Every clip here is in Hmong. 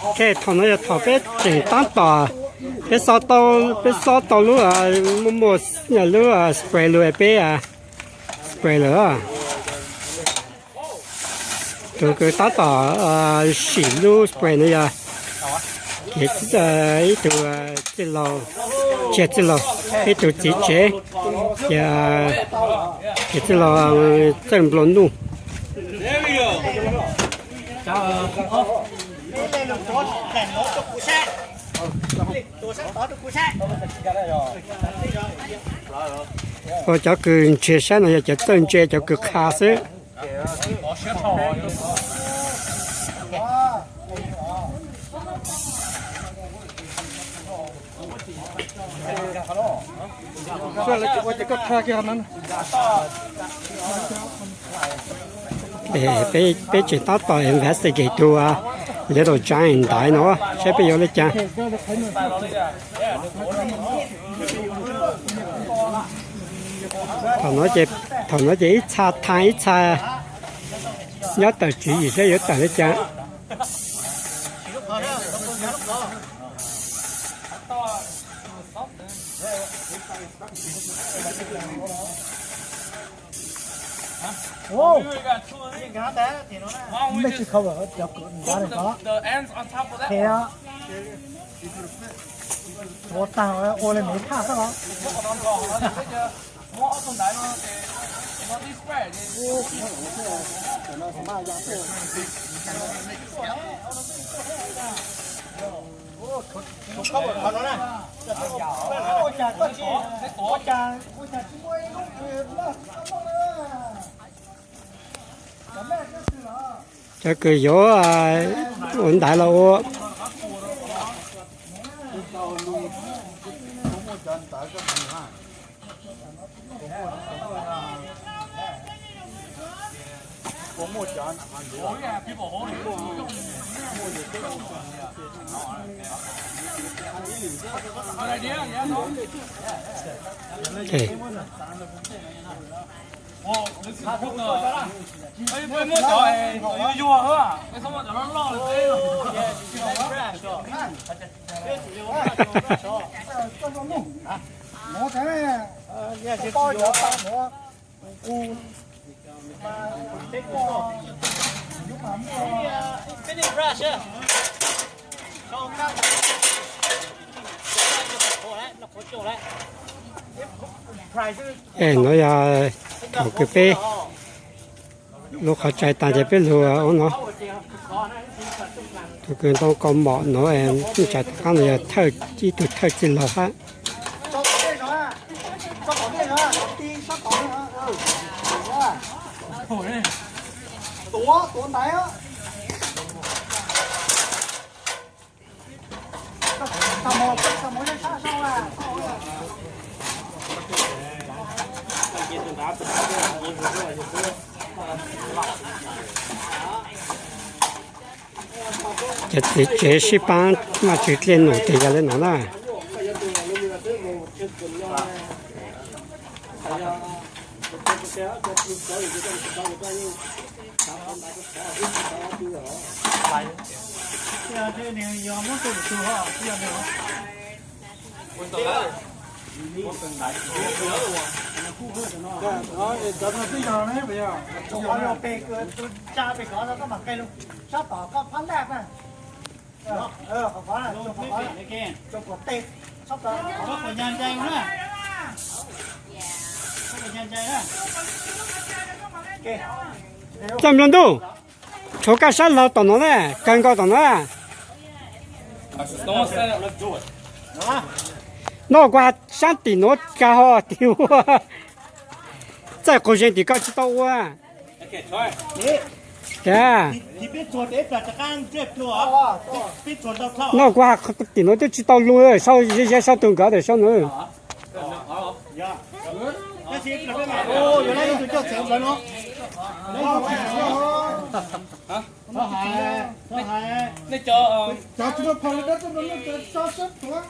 Ok, thaum no yog thaum peb tseem tab tom, peb xob tau, peb xob tau lub muaj muaj lub spray lug peb spray lawm. Tus kws tab tom sim lub spray no yog kev, ib tug txwj laug, tsis yog txwj laug, ib tug txiv tsev, ces kev txwj laug Txawj Nplua Nuj. Ua cov kws nrhiav saib no yog cov txawj ntse cov kws qha xwb. Peb tseem tab tom investigate tus Little Giant ntaiv no saib peb yuav li cas. Thaum no ces ib txha thaj ib txha nyob tawm tswv yim saib yuav tawm li cas. Ua tag ua li me phaj xwb los. Cov kws yuav ua ntaiv los ua. Es no yog thaum kws peb lug qhov tsaig tas ces peb lug ua no. Thaum kws ntoo kaus mom no, tsaig tom qab no yog thawj, ib tug thawj txwj laug hab. Cov txiv tsev sib paab maj tswv dlej num tes yog le no na. Txawj nplua ntuj, tshuav koj sab laug tom no na, kawg nkaus tom no na. No kuv has sab tim nuav kag ho tim ua. Txawj qug zeeg tim koj tsis tau ua. Cas? No kuv has tim nuav twb tsis tau lug, sau ze sau tug nkawd tawm sau no. Txhob hais, txhob hais. Nej cov, cov tsis tau phau li dab tuaj no nej cov tso sab tuaj.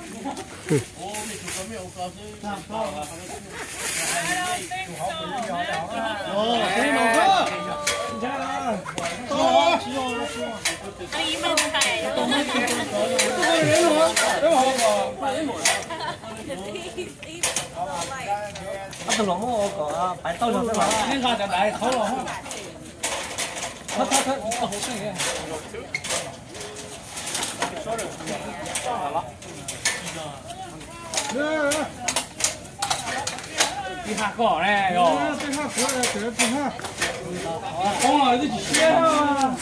Ob tug los muab kom pais tauj zog xwb mas. Nej nqa cov dais qhov los. Ib haj koj ne, yog. Poob los twb tsis siab.